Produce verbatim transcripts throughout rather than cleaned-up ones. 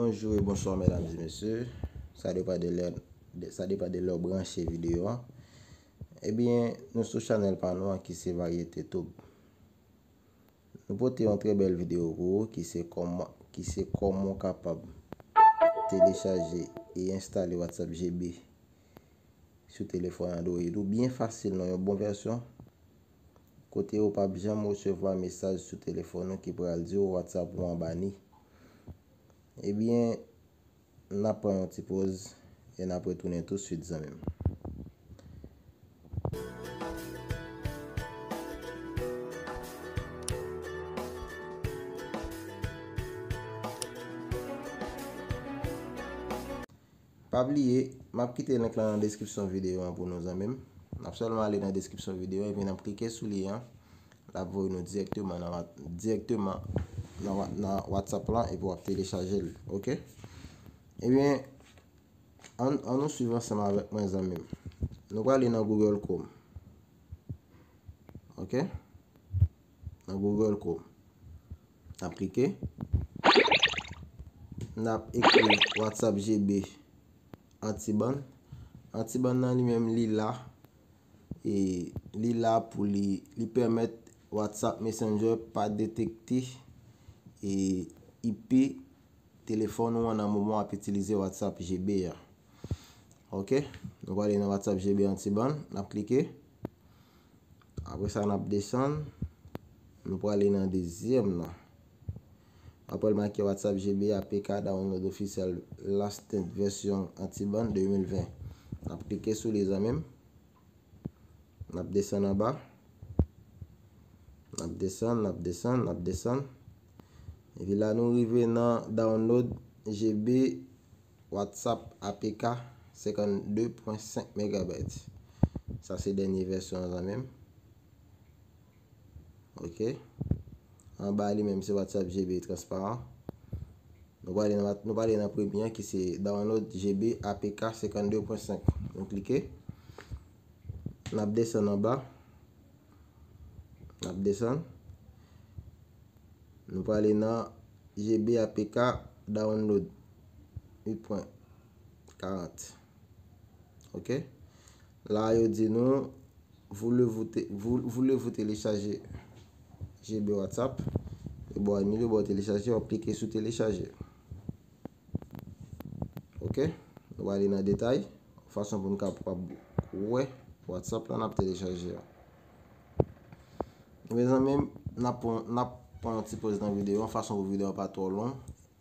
Bonjou e bonswa, medam e mesye. Sa depann de lè, de, sa depann de lè w branche videyo a. Ebyen, nou sou chanèl pa nou an ki se Varyete Tube. Nou pote yon trè bèl videyo pou ou ki se kòman, ki se kòman w kapab telechaje e enstale WhatsApp G B sou telefòn Android ou byen fasil nan yon bon vèsyon, kote ou p ap janm resevwa mesaj sou telefòn ou ki pral di w WhatsApp ou an bani. Ebyen, n ap pran yon ti poz e n ap retounen tousuit, zanmi m. Pa bliye, m ap kite link lan nan deskripsyon videyo an pou nou, zanmi m. N ap sèlman ale nan deskripsyon videyo an epi n ap klike sou li an. L ap voye nou dirèkteman nan What-, dirèkteman nan What-, nan WhatsApp lan epi w ap telechaje l, oke? Ebyen, ann, ann nou swiv ansanm avèk mwen, zanmi m. Nou prale nan Google Chrome. Oke? Nan Google Chrome. N ap klike. N ap ekri WhatsApp G B antibann. Antibann nan li menm, li la. E li la pou li, li pèmèt WhatsApp Messenger pa detekte e I P telefòn ou an nan moman w ap itilize WhatsApp G B a. Oke, nou prale nan WhatsApp G B antibann, n ap klike. Apre sa, n ap desann, nou prale nan dezyèm nan. W ap wè l make WhatsApp G B A P K download ofisyèl latest vèsyon antibann de mil ven. N ap klike sou li, zanmi m. N ap desann anba. N ap desann, n ap desann, n ap desann. Epi la, nou rive nan download G B WhatsApp A P K senkannde pwen senk megabyte. Sa se dènye vèsyon an, zanmi m. Oke. Anba li menm se WhatsApp G B transparan. Nou prale nan, nou prale nan premye an ki se download G B A P K senkannde pwen senk. Nou klike. N ap desann anba. N ap desann. Nou prale nan G B A P K download uit pwen karant. Oke. La, yo di nou, voulez-vous té-, vou-, voulez-vous télécharger G B WhatsApp? Yo ba w li, yo ba w telechaje, w ap klike sou telechaje. Oke? Nou prale nan detay, fason pou nou kapab wè WhatsApp la n ap telechaje a. Mezanmi, n ap pran, n ap pran yon ti poz nan videyo an, fason pou videyo an pa twò long.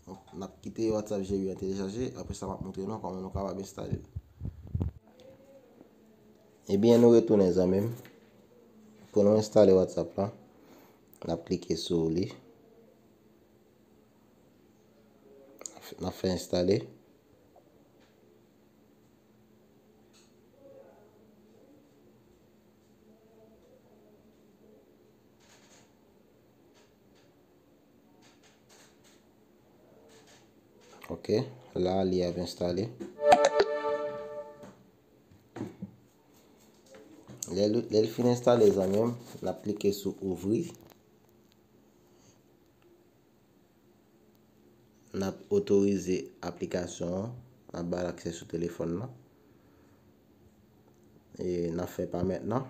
N ap kite WhatsApp G B an telechaje, apre sa m ap montre nou kòman nou kapab enstale l. Ebyen, nou retounen, zanmi m. Pou nou enstale WhatsApp la, n ap klike sou li. N ap fè enstale. Ok, la li ap enstale. Lè l, lè l fin enstale, zanmi m, n ap klike sou ouvri. N ap otorize aplikasyon an, n ap ba l aksè sou telefòn nan. E n ap fè pa mentnan.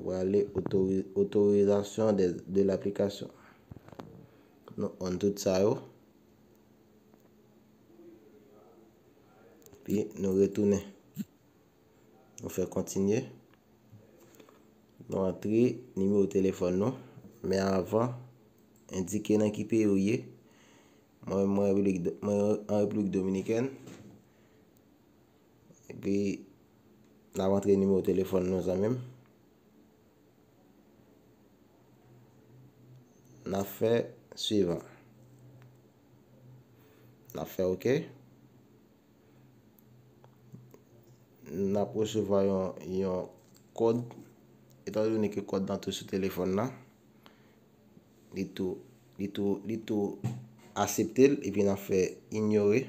Ou ale otori-, autorisation de, de l'application. Nou on tout sa yo. Epi nou retounen. Nou fè kontinye. Nou antre nimewo telefòn nou. Men avan, endike nan ki peyi ou ye. Mwen, mwen Repiblik Do-, mwen an Repiblik Dominikèn. Epi, n ap antre nimewo telefòn nou, zanmi m. N ap fè swivan. N ap fè oke. N ap resevwa yon, yon kòd. Etandone ke kòd lan tou sou telefòn nan, li tou, li tou, li tou aksepte l, epi n ap fè inyore.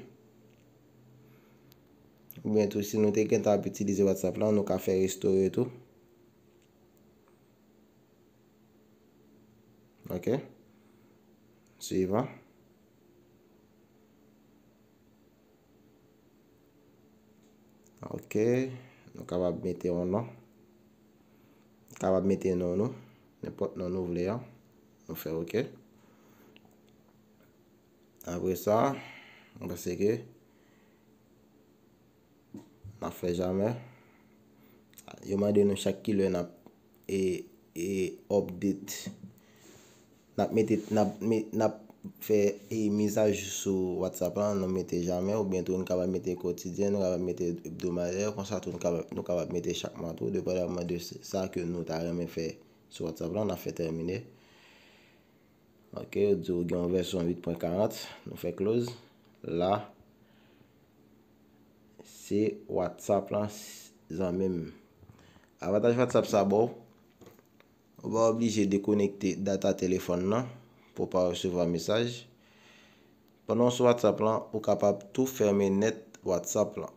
Oubyen tou, si nou te gentan ap itilize WhatsApp lan, nou ka fè restore tou. Ok. Swivan. Ok, nou kapab mete yon non. Nou kapab mete non nou, nenpòt non nou vle an. Nou fè ok. Apre sa, mwen panse ke n ap fè jamè. Yo mande nou chak kilè n ap e, e update. N ap mete, n ap, me- n ap fè e mizajou sou WhatsApp lan, nou mete jamè, oubyen tou nou kapab mete kotidyen, nou kapab mete ebdomadè, konsa tou nou kapab, nou kapab mete chak mwa tou, depandaman de sa ke nou ta renmen fè sou WhatsApp lan, n ap fè tèmine. Ok, yo di w gen yon vèsyon uit pwen karant, nou fè close. La, se WhatsApp lan, zanmi m. Avantaj WhatsApp sa ba w, ou pa oblije dekonekte data telefòn nan pou w pa resevwa mesaj. Pandan w sou WhatsApp lan, ou kapab tou fèmen nèt WhatsApp lan.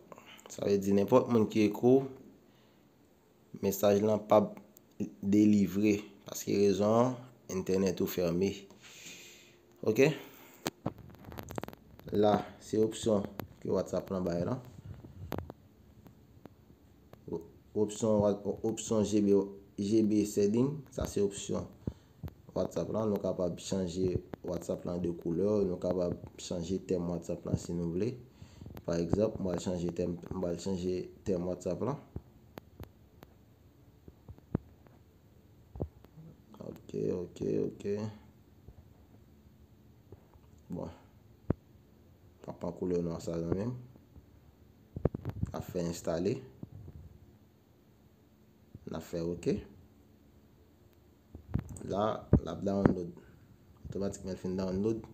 Sa vle di nenpòt moun ki ekri w, mesaj lan p ap delivre. Paske rezon an, entènèt ou fèmen. Ok? La, se opsyon ke WhatsApp lan bay lan. Opsyon, opsyon G B, G B setting, sa se opsyon WhatsApp lan. Nou kapab chanje WhatsApp lan de koulè, nou kapab chanje tèm WhatsApp lan si nou vle. Pa egzanp, m pral chanje tèm, m pral chanje tèm WhatsApp lan. Ok, ok, ok. Bon. Pa pran koulè nwa sa zanmi m. N ap fè enstale. N ap fè ok. La, l ap download. Otomatikman l fin download.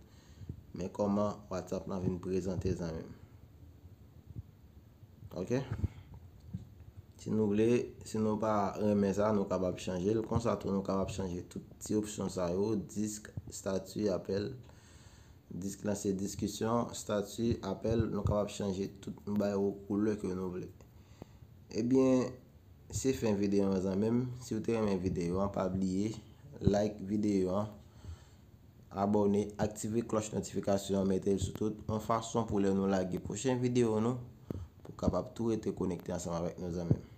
Men kòman WhatsApp lan vin prezante zanmi m. Ok? Si nou vle, si nou pa renmen sa, nou kapab chanje l. Konsa tou, nou kapab chanje tout ti opsyon sa yo, disk, stati, apèl, disk lanse diskisyon, stati, apèl, nou kapab chanje tout, nou bay yo koulè ke nou vle. Ebyen, se fen videyo an zanmi m. Si w te renmen videyo an, pa bliye like videyo an, abòne, aktive klòch notifikasyon an, mete l sou tout, yon fason pou lè nou lage pwochen videyo nou, pou w kapab tou rete konekte ansanm avèk nou zanmi m.